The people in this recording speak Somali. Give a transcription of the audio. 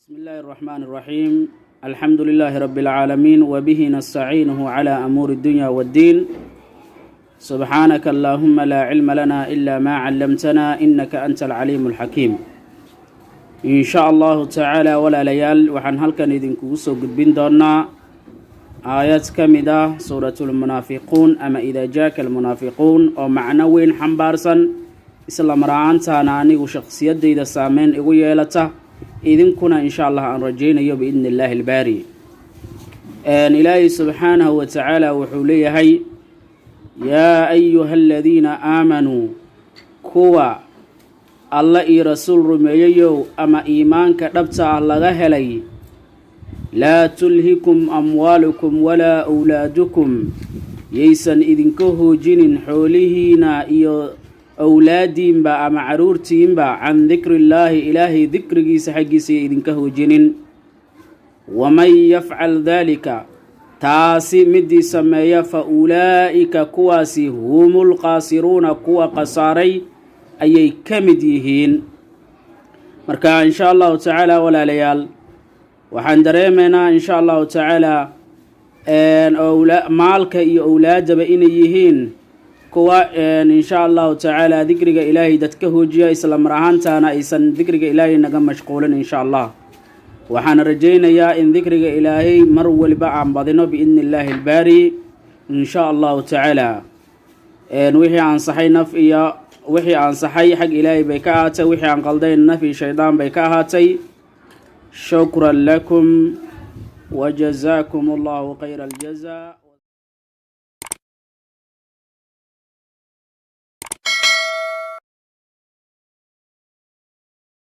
بسم الله الرحمن الرحيم، الحمد لله رب العالمين، وبه نستعينه على أمور الدنيا والدين. سبحانك اللهم لا علم لنا إلا ما علمتنا إنك أنت العليم الحكيم. إن شاء الله تعالى، walaalayaal, waxaan halkan idinkugu soo gudbin doonaa aayad ka mid ah Suuratulmunaafiquun ama إذا جاءك المنافقون, oo macno weyn xambaarsan, isla mar ahaantaana anigu shakhsiyadayda saameyn igu yeelata, idinkuna insha Allah aan rajaynayo بإذن الله الباري. Ilaahay subxaanahu wa tacaala wuxuu leeyahay: يا أيها الذين آمنوا, kuwa Alla iyo Rasuul rumeeyayow ama iimaanka dhabta ah laga helay, لا تلهكم أموالكم ولا أولادكم, yaysan idinka hoojinin xoolihiina iyo owlaadiinba ama caruurtiinba, عن ذكر الله, Ilaahay dikrigiisa xaggiisa ya idinka hoojinin. ومن يفعل ذلك, taasi midii sameeya, فأولئك, kuwaasi, هم الخاسرون, kuwa khasaaray ayay ka mid yihiin. Marka insha Allahu tacaala, walaalayaal, waxaan dareemaynaa insha Allahu tacaala maalka iyo owlaadaba inay yihiin kuwa insha Allahu tacaala dikriga Ilaahay dadka hoojiya, isla mar ahaantaana aysan dikriga Ilaahay naga mashquulin insha Allah. Waxaana rajaynayaa in dikriga Ilaahay mar waliba aan badino بإذن الله الباري insha Allahu tacaala. Wixii ansaxay naf iyo wixii ansaxay xag Ilaahay bay ka ahaatay, wixii aan qaldayn naf iyo shaydaan bay ka ahaatay. شكرا لكم وجزاكم الله خير الجزاء.